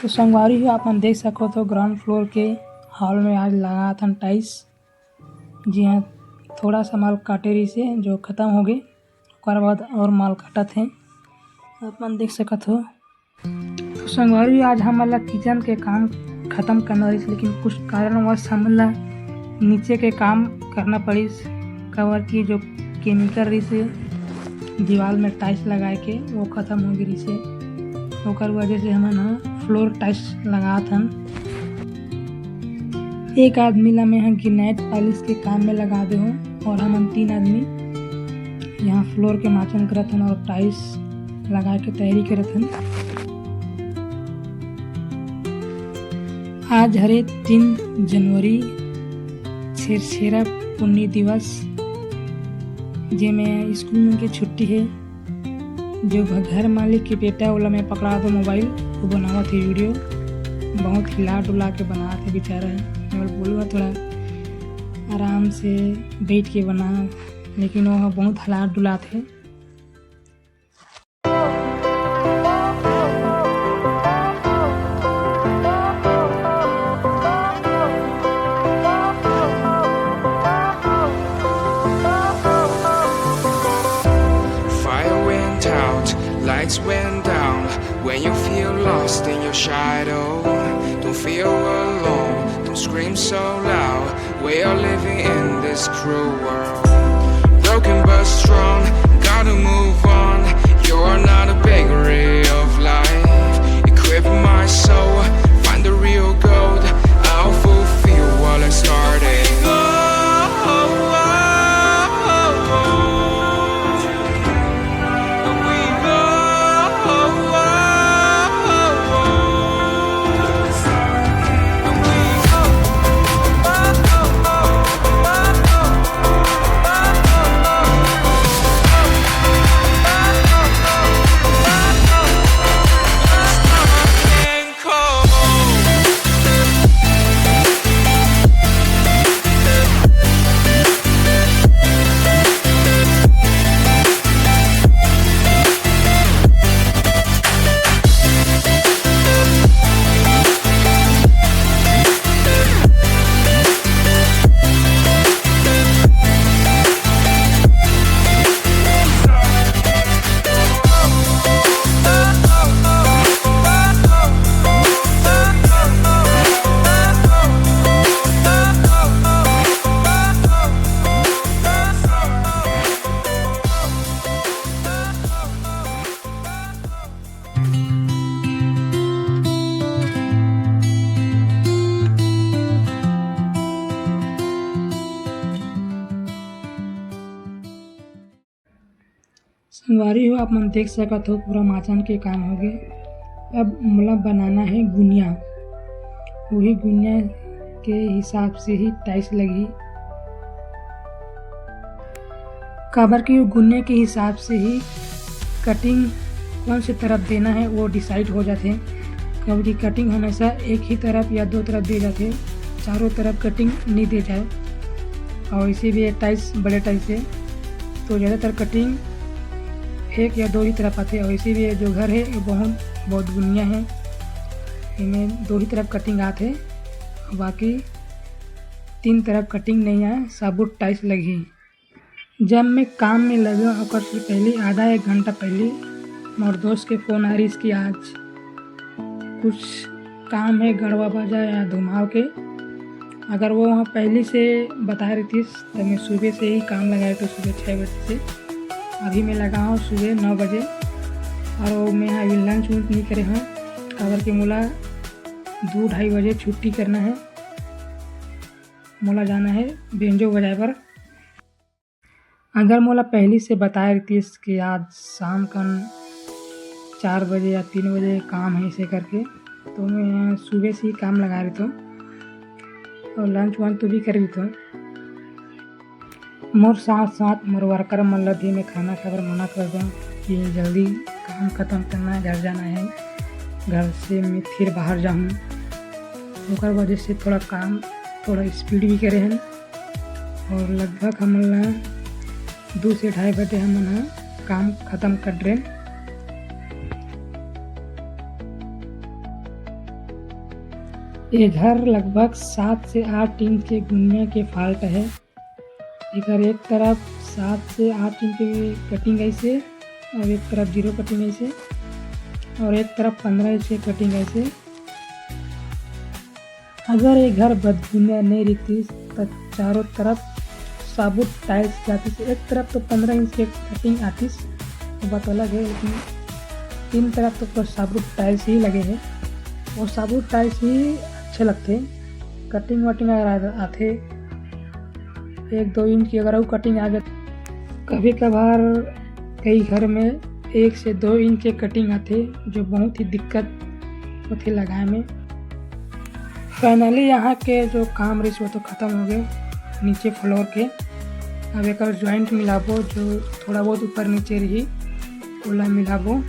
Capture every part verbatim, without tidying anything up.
तो संगवारी हो, आप मन देख सकत हो, ग्राउंड फ्लोर के हॉल में आज लगात हन टाइल्स। जी हाँ, थोड़ा सा माल काटे रहिसे, जो खत्म हो गे, ओकर बाद और माल काटत हे, आप मन देख सकत हो। तो संगवारी, आज हमन ला किचन के काम खत्म करना रहिस, लेकिन कुछ कारणवश हमन ला नीचे के काम करना पड़िस, काबर कि जो केमिकल रहिसे दीवाल में टाइल्स लगाए के, वो खत्म हो गे रहिसे। ओकर वजह से हमन ह फ्लोर टाइल्स लगात हन। एक आदमी ला मैं ह ग्रेनाइट पॉलिश के काम में लगा दे हूँ और हमन तीन आदमी यहाँ फ्लोर के माचन करत हन और टाइल्स लगाए के तैयारी करत हन। आज हरे तीन जनवरी, छेरछेरा पुन्नी दिवस, जेमे स्कूल मन के छुट्टी हे। जो घ-, घर मालिक के बेटा, ओला मैं पकड़ा दो मोबाइल, वो बनावत हे वीडियो, बहुत हिला डुला के बनात हे बेचारा। मैं बोलूँ थोड़ा आराम से बैठ के बना, लेकिन वो ह बहुत हिला डुलात हे। Fire went out, lights went down. When you feel lost in your shadow, don't feel alone, don't scream so loud. We are living in this cruel world. Broken but strong, gotta move on. You are not a bakery of life. Equip my soul, find the real gold. I'll fulfill what I started. संगवारी हो, आप मन देख सकत हो, पूरा माचन के काम हो गे। अब मोला बनाना है गुनिया, वही गुनिया के हिसाब से ही टाइल्स लगही, काबर कि वो गुनिया के हिसाब से ही कटिंग कौन से तरफ देना है, वो डिसाइड हो जाथे। काबर कि कटिंग हमेशा एक ही तरफ या दो तरफ दे जाथे, चारों तरफ कटिंग नहीं दे जाए। और इसी भी टाइल्स, बड़े टाइल्स है, तो ज़्यादातर कटिंग एक या दो ही तरफ आथे। और इसी भी जो घर है, वो बहुत, बहुत गुनिया है, इनमें दो ही तरफ कटिंग आथे, बाकी तीन तरफ कटिंग नहीं आए, साबुत टाइल्स लगही। जब मैं काम में लगे, ओकर से पहले, आधा एक घंटा पहले, मोर दोस्त के फोन आ रहिस कि आज कुछ काम है गड़वा बाजा या धुमाव के। अगर वो वहाँ पहले से बताए रहतीस, तो मैं सुबह से ही काम लगाए तो सुबह छः बजे से। अभी मैं लगा हूँ सुबह नौ बजे, और वो मैं अभी लंच वंच नहीं करे हूँ, काबर के मोला दो ढाई बजे छुट्टी करना है, मोला जाना है बेंजो बजाए बर। अगर मोला पहली से बताए रहतीस कि आज शाम कन चार बजे या तीन बजे काम है इसे करके, तो मैं सुबह से ही काम लगा रहता हूँ और लंच वंच तो भी कर लेता हूँ। मोर साथ साथ मोर वर्कर मन ला भी मैं खाना खाए बर मना कर दूँ कि जल्दी काम खत्म करना है, घर जाना है, घर से मैं फिर बाहर जाऊँ। ओकर वजह से थोड़ा काम थोड़ा स्पीड भी करे हन और लगभग हमन ला दो से ढाई बजे हमन ह काम खत्म कर डरेन। ये घर लगभग सात से आठ इंच के गुनिया के फाल्ट है। एकर एक तरफ सात से आठ इंच के कटिंग आइसे और एक तरफ जीरो कटिंग आइसे और एक तरफ पंद्रह इंच के कटिंग आइसे। अगर ये घर बदगुनिया नहीं रहतीस, त चारों तरफ साबुत टाइल्स जातीस। एक तरफ तो पंद्रह इंच के कटिंग आतीस, वो बात अलग है, लेकिन तीन तरफ तो पूरा साबुत टाइल्स ही लगे हैं। वो साबुत टाइल्स ही अच्छे लगते। कटिंग वटिंग अगर आ-, आते एक दो इंच की अगर वो कटिंग आ गई, कभी कभार कई घर में एक से दो इंच के कटिंग आते, जो बहुत ही दिक्कत होती लगाए में। फाइनली यहाँ के जो काम रहिस वो तो खत्म हो गए नीचे फ्लोर के। अब एक ज्वाइंट मिलाबो, जो थोड़ा बहुत ऊपर नीचे रही, ओला मिलाबो।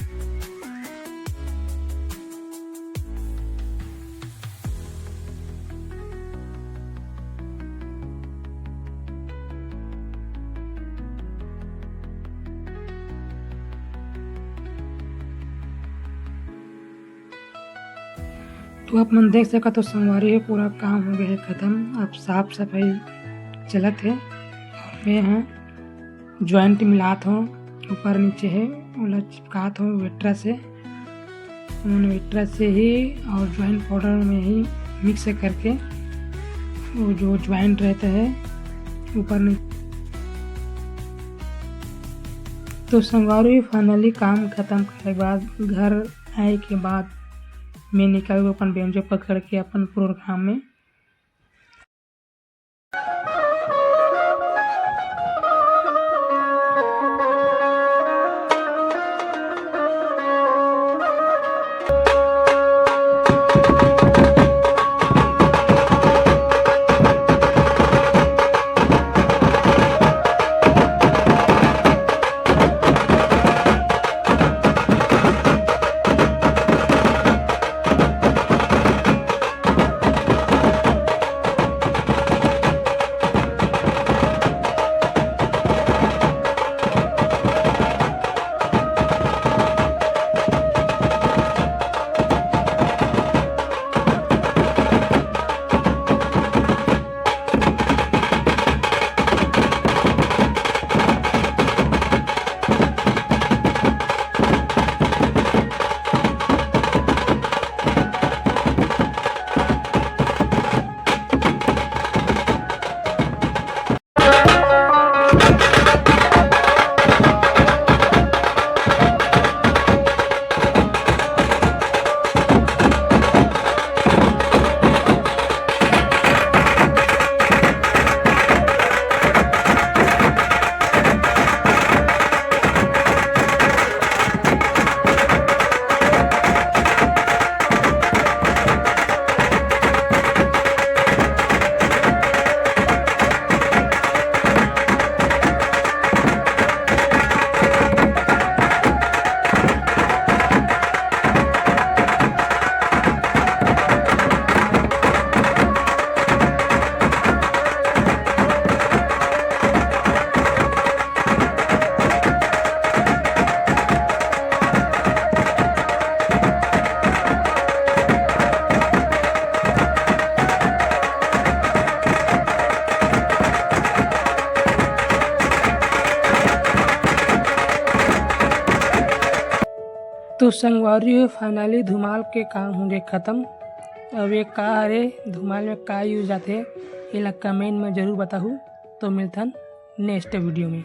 तो आप मन देख सकत हो संगवारी हो, पूरा काम हो गया है खत्म। अब साफ सफाई चलत है। मैं यहाँ ज्वाइंट मिलात हूँ, ऊपर नीचे है, ओला चिपकात हूँ वेट्रा से। हमन वेट्रा से ही और ज्वाइंट पाउडर में ही मिक्स करके वो जो ज्वाइंट रहता है ऊपर नीचे। तो संगवारी, फाइनली काम खत्म करे के बाद घर आए के बाद मैं निकल गो अपन बेंजो पकड़ के अपन प्रोग्राम में। तो संगवारी हो, finally धुमाल के काम हो गए खत्म। अब ये का हरे, धुमाल में का use आथे, एला comment में जरूर बताहू। तो मिलथन next video में।